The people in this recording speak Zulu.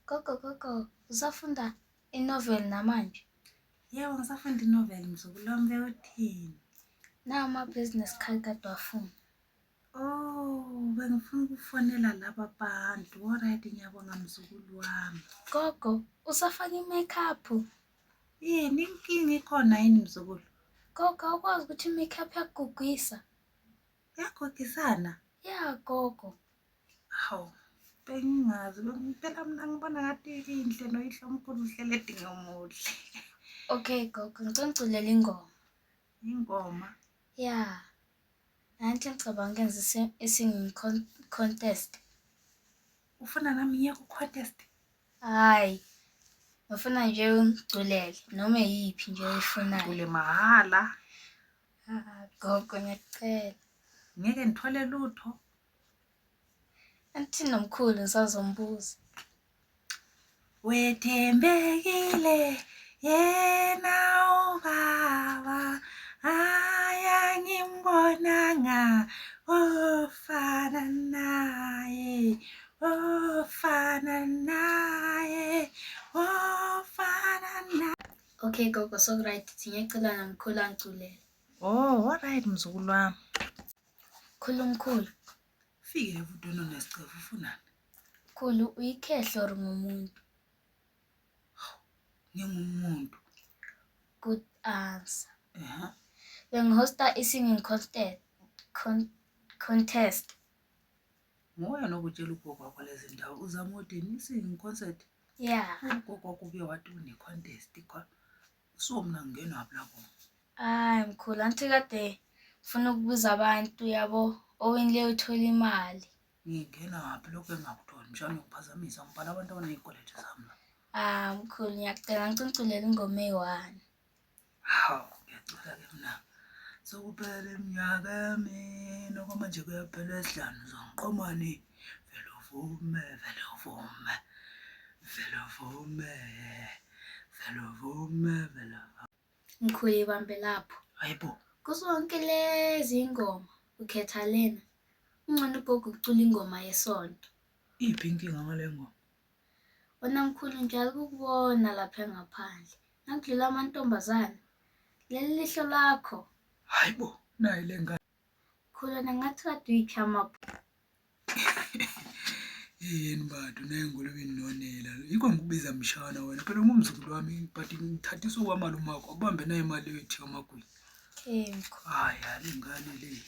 Gogo, gogo, usafunda i-novel namanje? Yebo, ngisafunda i-novel mzukulu wami, bewuthini? Nawu ama-business card kade wafuna. Oh, bengifuna ukufonela laba bantu. Alright, ngiyabonga mzukulu wami. Gogo, usafaka i-makeup? Yini inkinga ikhona yini mzukulu? Gogo, awukwazi ukuthi i-makeup yakugugisa? Yagogisana? Ya, gogo. Hawu, bengingazi. Phela mina ngibona ngathi inhle noyihlomkhulu uhlele edinga omuhle. Okay, gogo, ngicela ngiculele ingoma. Ingoma? Ya. Nanhle ngicabanga ukwenza i-singing contest. Ufuna nami ngiye ku-contest? Hhayi, ngifuna nje ungiculele noma eyiphi nje oyifunayo. Cule mahhala. Ah, gogo ngiyakucela. Ngeke ngithole lutho. Angithi nomkhulu ngisazombuza. Wethembekile yena ubaba, hhayi angimbonanga ofana naye, ofana naye, ofana naye. Okay gogo, so right, ngiyacela nomkhulu angiculele. Oh, alright mzukulu wami. Khulu mkhulu. Fike futhi unonesicefe ufunani? Mkhulu, uyikhehla or ngumuntu? Ngingumuntu. Good answer. Ehhe. Bengihosta i-singing contest. Contest. Nguwe nokutshela ugogo wakho lezi ndawo uzama uthini i-singing concert? Yeah. Ugogo wakho ubuye wathi une-contest khona. So mina ngingenaphi lapho? Hayi mkhulu, angithi kade ngifuna ukubuza abantu yabo owinile uthola imali. Ngingenaphi lokho engingakutholi mshana uyangiphazamisa ngibhala abantu abaney'kweletu zami la. Ah mkhulu, ngiyacela ngicela ungiculele ingoma eyi-one. Hawu, ngiyacela-ke mina. Sekuphele iminyaka emine okwamanje kuyaphela esihlanu uzongiqomani? Vele uvume, vele uvume, vele uvume, vele uvume, vele uvume. Mkhulu ibambe lapho. Hayibo. Kuzonke lezi ingoma ukhetha lena. Ungcono ugogo ukucula ingoma yesonto. Iphi inkinga ngale ngoma? Wena mkhulu njalo kukubona lapha ngaphandle. Nakudlula amantombazane. Leli lihlo lakho. Hayibo, nayi le ngane. Mkhulu wena ngathi kade uyiphi amaphu. Yini bantu nayi ingulube inonela. Yikho ngikubiza mshana wena. Phela ungumzukulu wami but ngithathiswa kwamalume wakho. Ubambe nayi imali yoyithiwa amagwinya. Okay mkhulu. Hayi, le ngane le.